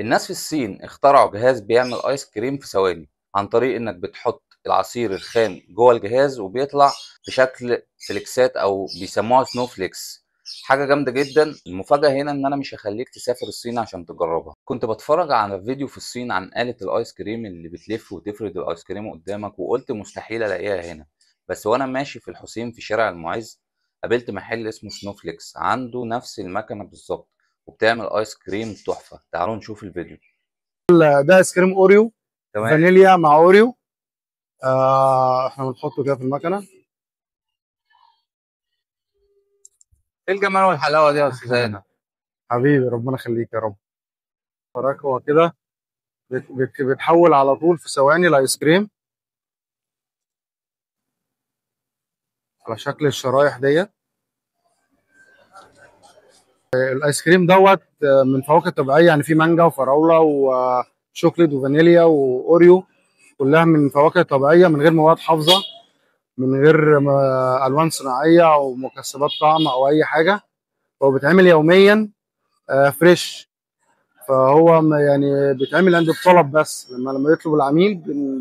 الناس في الصين اخترعوا جهاز بيعمل ايس كريم في ثواني، عن طريق انك بتحط العصير الخام جوه الجهاز وبيطلع بشكل فليكسات او بيسموها snowflakes. حاجة جامدة جدا. المفاجاة هنا ان انا مش هخليك تسافر الصين عشان تجربها. كنت بتفرج على فيديو في الصين عن آلة الايس كريم اللي بتلف وتفرد الايس كريم قدامك، وقلت مستحيل الاقيها هنا. بس وانا ماشي في الحسين في شارع المعز قابلت محل اسمه Snowflakes، عنده نفس المكنه بالظبط وبتعمل ايس كريم تحفة. تعالوا نشوف الفيديو. ده ايس كريم اوريو. تمام. فانيليا مع اوريو. احنا بنحطه كده في المكنه. ايه الجمال والحلاوه دي يا استاذ هنا؟ حبيبي ربنا يخليك يا رب. فراك هو كده بيتحول على طول في ثواني لايس كريم على شكل الشرايح ديت. الايس كريم دوت من فواكه طبيعية، يعني في مانجا وفراوله وشوكليت وفانيليا واوريو، كلها من فواكه طبيعية من غير مواد حافظه، من غير الوان صناعية او مكسبات طعم او اي حاجة. هو بيتعمل يوميا fresh، فهو يعني بيتعمل عند الطلب، بس لما يطلب العميل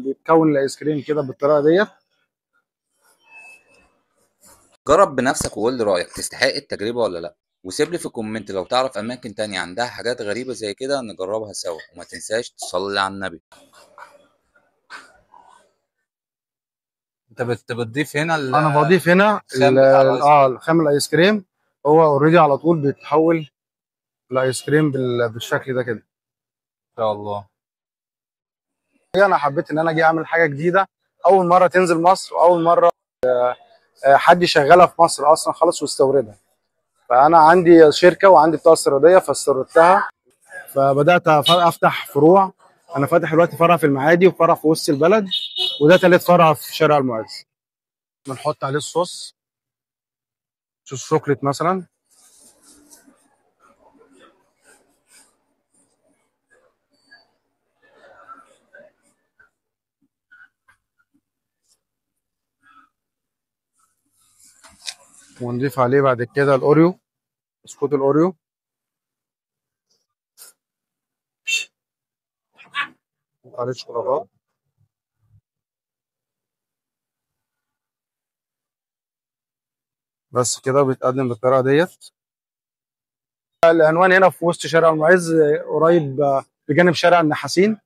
بيتكون الايس كريم كده بالطريقة ديت. جرب بنفسك وقول لي رايك، تستحق التجربة ولا لا؟ وسيب لي في comment لو تعرف اماكن تانية عندها حاجات غريبة زي كده نجربها سوا. وما تنساش تصلي على النبي. انت بتضيف هنا انا بضيف هنا الخام الايس كريم. هو already على طول بيتحول لايس كريم بالشكل ده كده. ان شاء الله. انا حبيت ان انا اجي اعمل حاجة جديدة، اول مرة تنزل مصر، واول مرة حد يشغلها في مصر اصلا خالص واستوردها. فانا عندي شركة وعندي بطاقة استيراديه فاستوردتها، فبدات افتح فروع. انا فاتح دلوقتي فرع في المعادي وفرع في وسط البلد، وده تالت فرع في شارع المعز. بنحط عليه الصوص، صوص شوكليت مثلا. ونضيف عليه بعد كده الاوريو، بسكوت الاوريو. عليه شوكولاتات. بس كده بيتقدم بالطريقة ديت. العنوان هنا في وسط شارع المعز، قريب بجانب شارع النحاسين،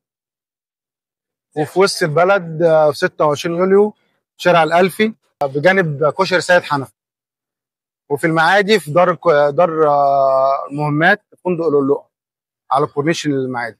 وفي وسط البلد في 26 يوليو شارع الألفي بجانب كشري سيد حنفي، وفي المعادي في دار المهمات فندق اللؤلؤة على كورنيش المعادي.